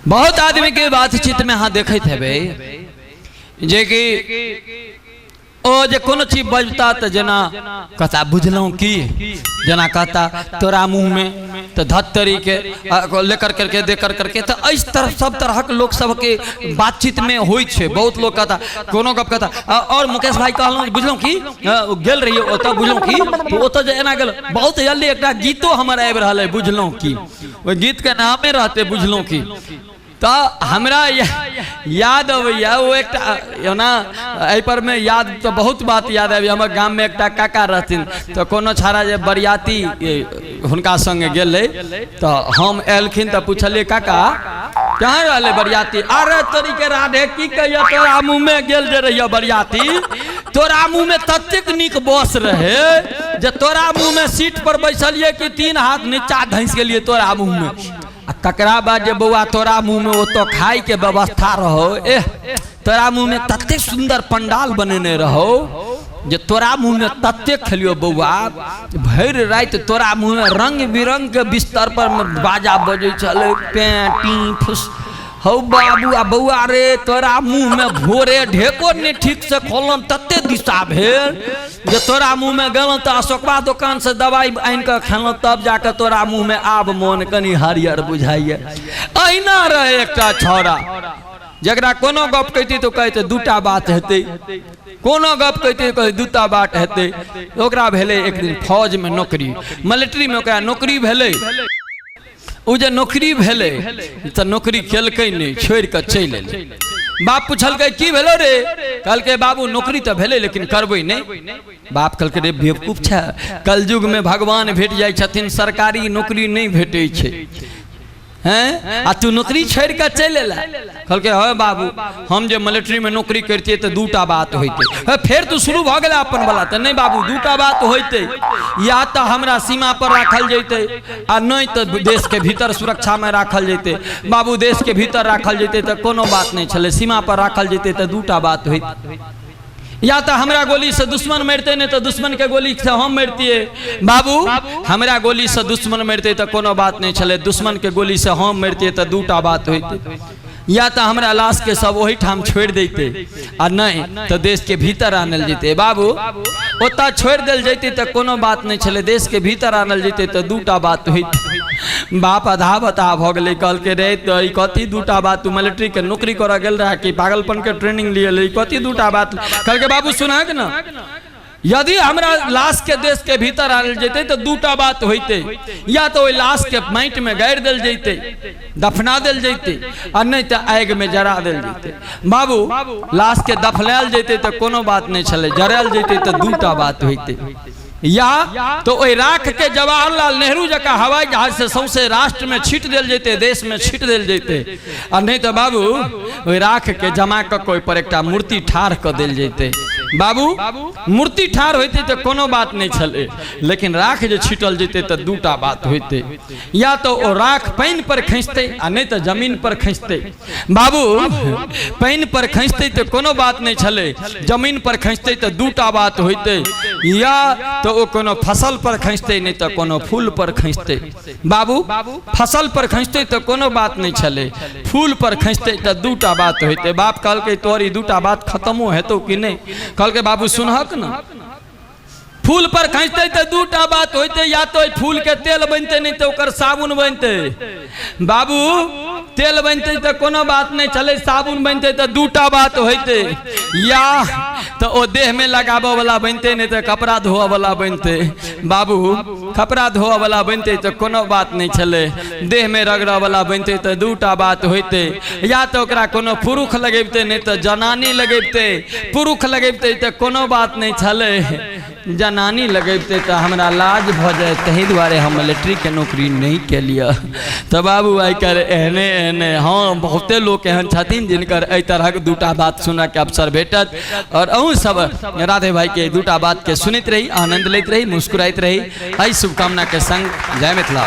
बहुत आदमी के बातचीत में अहाँ देखैत हेबै जेकि ओ जे कोनो चीज बजता तऽ जेना कहता बुझलहुँ की, जेना कहता तोरा मुँहमे तऽ धत्तरीके लेकर करके देकर करके। तऽ एहि तरह सब तरहक लोक सबके बातचीतमे होइ छै। बहुत लोक कहता कोनो गप कहता और मुकेश भाई कहलहुँ बुझलहुँ की, गेल रहियै ओतऽ बुझलहुँ की, तऽ ओतऽ जे एना गेल बहुत जल्दी एकटा गीतो हमर आबि रहल अइ बुझलहुँ की, ओहि गीतके नामे रहतै बुझलहुँ की। तऽ हमरा याद अबैया ओ एकटा ओना एहि पर मे याद तऽ बहुत बात याद आबैया। हमर गाममे एकटा काका रहथिन, तऽ कोनो छाड़ा जे बरियाती हुनका संगे गेलै तऽ हम एलखिन तऽ पुछलियै काका कहाँ रहलै बरियाती? अरे तोरी के राधे की कहिया तोरा मुँहमे गेल जे रहिया बरियाती, तोरा मुँहमे ततेक नीक बस रहे जे तोरा मुँहमे सीट पर बैसलियै कि 3 हाथ नीचा धंसि गेलियै तोरा मुँहमे। आ तकरा बाद जे बौआ तोरा मुँहमे ओतऽ खाइके व्यवस्था रहो, एह तोरा मुँहमे ततेक सुन्दर पंडाल बनेने रहो जे तोरा मुँहमे ततेक खेलियो बौआ, भरि राति तोरा मुँहमे रंग बिरंगके बिस्तर पर बाजा बजै छलै, पें टी फुस। हौ बाबू आ बौआ रे तोरा मुँहमे भोरे ढेको नहि ठीकसँ खोललहुँ तते दिशा भेल जे तोरा मुँहमे गेलहुँ तऽ अशोकबा दोकानसँ दवाइ आनि कऽ खेलहुँ तब जाकऽ तोरा मुँहमे आब मोन कनि हरियर बुझाइए। अहिना रहै एकटा छौड़ा जकरा कोनो गप कहितै तऽ कहैत दूटा बात हेतै, कोनो गप कहितै कहै दूटा बात हेतै। ओकरा भेलै एक दिन फौजमे नौकरी, मिलिट्रीमे ओकरा नौकरी भेलै। ओ जे नौकरी भेलै तऽ नौकरी केलकै नहि, छोड़ि कऽ चलि एलै। बाप पुछलकै की भेलो रे? कहलकै बाबू नौकरी तऽ भेलै लेकिन करबै नहि। बाप कहलकै रे बेवकूफ छै, कलयुगमे भगवान भेट जाइ छथिन, सरकारी नौकरी नहि भेटै छै, हैं आ तू नौकरी छोड़ि कऽ चलि एला। कहलकै हँ बाबू हम जे मिलिट्रीमे नौकरी करितियै तऽ दूटा बात होइतै। हे फेर तू शुरू भऽ गेला अपन वाला। तऽ नहि बाबू दूटा बात होइतै, या तऽ हमरा सीमा पर राखल जैतै आ नहि तऽ देशके भीतर सुरक्षामे राखल जैतै। बाबू देशके भीतर राखल जैतै तऽ कोनो बात नहि छलै, सीमा पर राखल जैतै तऽ दूटा बात होइत, या तऽ हमरा गोलीसँ दुश्मन मरितै, नहि तऽ दुश्मनके गोलीसँ हम मरितियै। बाबू हमरा गोलीसँ दुश्मन मरितै तऽ कोनो बात नहि छलै, दुश्मनके गोलीसँ हम मरितियै तऽ दूटा बात होइतै, या तऽ हमरा लाशके सब ओहिठाम छोड़ि दैतै आ नहि तऽ देशके भीतर आनल जैतै। बाबू ओतऽ छोड़ि देल जैतै तऽ कोनो बात नहि छलै, देशके भीतर आनल जैतै तऽ दूटा बात होइतै। बाप आधा बता भऽ गेलै, कहलकै रे तऽ ई कथी दूटा बात, तू मिलिट्रीके नौकरी करऽ गेल रहे कि पागलपनके ट्रेनिंग लिए ई कथी दूटा बात? कहलकै बाबू सुनहक ने, यदि हमरा लाशके देशके भीतर आनल जेतै तऽ दूटा बात होइतै, या तऽ ओहि लाशके माटिमे गाड़ि देल जैतै, दफना देल जैतै, आ नहि तऽ आगिमे जरा देल जैतै। बाबू लाशके दफनायल जैतै तऽ कोनो बात नहि छलै, जरायल जैतै तऽ दूटा बात होइतै, या तो ओहि राख के जवाहरलाल नेहरू जकाँ हवाई जहाज से सौंसे राष्ट्र में छीट देल जैतै, देश में छीट देल जैतै, आ नहि तऽ बाबू ओहि राख के जमा कऽ के ओहि पर एकटा मूर्ति ठाढ़ कऽ देल जैतै। बाबू मूर्ति ठाढ़ होइतै तऽ कोनो बात नहि छलै, लेकिन राख जे छीटल जैतै तऽ दूटा बात होइतै, या तऽ ओ राख पानि पर खसितै आ नहि तऽ जमीन पर खसितै। बाबू पानि पर खसितै तऽ कोनो बात नहि छलै, जमीन पर खसितै तऽ दूटा बात होइतै, या तऽ ओ कोनो फसल पर खसितै नहि तऽ कोनो फूल पर खसितै। बाबू फसल पर खसितै तऽ कोनो बात नहि छलै, फूल पर खसितै तऽ दूटा बात होइतै। बाप कहलकै तोहर ई दूटा बात खत्मो हेतौ कि नहि? कहलकै बाबू सुनहक ने, फूल पर खसितै तऽ दूटा बात होइतै, या तऽ ओहि फूलके तेल बनतै नहि तऽ ओकर साबुन बनतै। बाबू तेल बनतै तऽ कोनो बात नहि छलै, साबुन बनतै तऽ दूटा बात होइतै, या तऽ ओ देहमे लगाबऽ वाला बनतै नहि तऽ कपड़ा धोअ वाला बनतै। बाबू कपड़ा धोअ वाला बनतै तऽ कोनो बात नहि छलै, देहमे रगड़ऽ वाला बनतै तऽ दूटा बात होइतै, या तऽ ओकरा कोनो पुरुष लगेबतै नहि तऽ जनानी लगेबतै। पुरुष लगेबतै तऽ कोनो बात नहि छलै, जनानी लगेबतै तऽ हमरा लाज भऽ जाय, ताहि दुआरे हम मिलिट्रीके नौकरी नहि केलियै। तऽ बाबू आइ काल्हि एहने एहने हँ बहुते लोक एहन छथिन जिनकर एहि तरहक दूटा बात सुनऽके अवसर भेटत, और अहूँ सब राधे भाईके दूटा बातके सुनैत रही, आनंद लैत रही, मुस्कुराइत रही। एहि शुभकामनाके संग जय मिथिला।